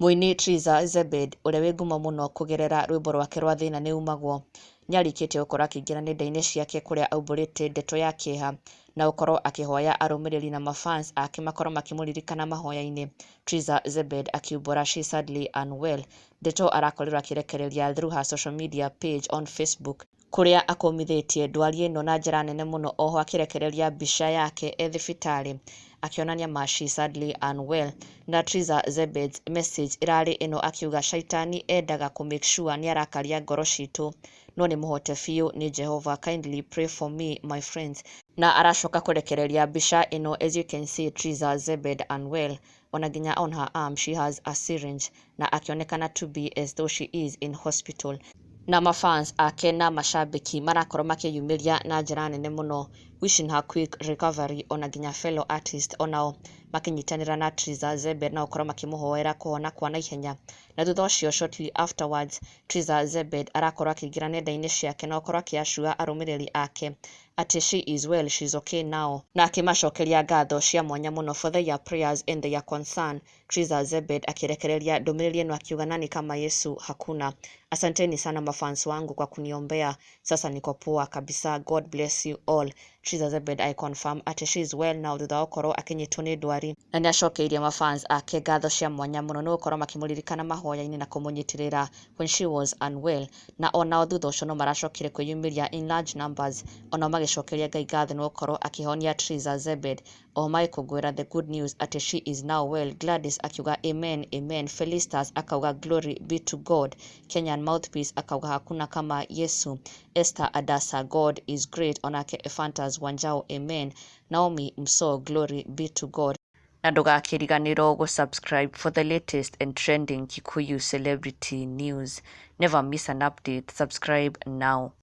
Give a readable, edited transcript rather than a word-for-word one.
Mũini Triza Zebed ũrĩa wĩ ngumo mũno kũgerera rwĩmbo rwake rwa Thĩna Nĩ Umagwo, nĩarĩkĩtie gũkorwo akĩingĩra nenda-inĩ ciake kũrĩa aumbũrĩte ndeto ya kĩeha na gũkorwo akĩhoya arũmĩrĩri na mafans ake makorwo makĩmũririkana mahoya-inĩ. Triza Zebed akiumbũra she sadly unwell, ndeto arakorirwo akĩrekereria through her social media page on Facebook, kũrĩa akũmithĩtie ndwari ĩno na njĩra nene mũno, oho akĩrekereria mbica yake e thibitarĩ akĩonania ma she sadly unwell. Na Triza Zebed's message ĩrarĩ ĩno, akiuga shaitani endaga kũ make sure nĩarakaria ngoro citũ, no nĩ mũhote biũ nĩ Jehova. Kindly pray for me, my friends. Na aracoka kũrekereria mbica ĩno. As you can see, Triza Zebed unwell, ona nginya on her arm she has a syringe, na akĩonekana to be as though she is in hospital. Na mafans ake na mashabiki marakorwo makĩyumĩria na njĩra nene mũno, wishing her quick recovery, ona nginya fellow artist onao makĩnyitanĩra na Triza Zebed na gũkorwo makĩmũhoera kũhona kwa naihenya. Na thutha ũcio, shortly afterwards, Triza Zebed arakorwo akĩingĩra nenda-inĩ ciake na gũkorwo akĩassure arũmĩrĩri ake atĩ she is well, she's okay now, na akĩmacokeria ngatho cia mwanya mũno for their prayers and their concern. Triza Zebed akĩrekereria ndũmĩrĩri ĩno akiuga, "Nani kama Yesu? Hakuna. Asanteni sana mafans wangu kwa kuniombea, sasa niko poa kabisa. God bless you all." Triza Zebed I confirm atĩ she is well now thutha wa gũkorwo akĩnyitwo nĩ ndwari, na nĩacokeirie mafans ake ngatho cia mwanya mũno nĩ gũkorwo makĩmũririkana mahoya-inĩ na kũmũnyitĩrĩra when she was unwell. Na onao thutha ũcio no maracokire kwĩyumĩria in large numbers, onao magĩcokeria Ngai ngatho nĩ gũkorwo akĩhonia Triza Zebed, o magĩkũngũĩra the good news atĩ she is now well. Gladys akiuga, "Amen, amen." Felistas akauga, "Glory be to God." Kenyan Mouthpiece akauga, "Hakuna kama Yesu." Esther Adasa, "God is great." Onake Ephantas Wanjao, "Amen." Naomi Mso, "Glory be to God." Na ndũgakĩriganĩrwo gũ-subscribe for the latest and trending Kikuyu celebrity news. Never miss an update. Subscribe now.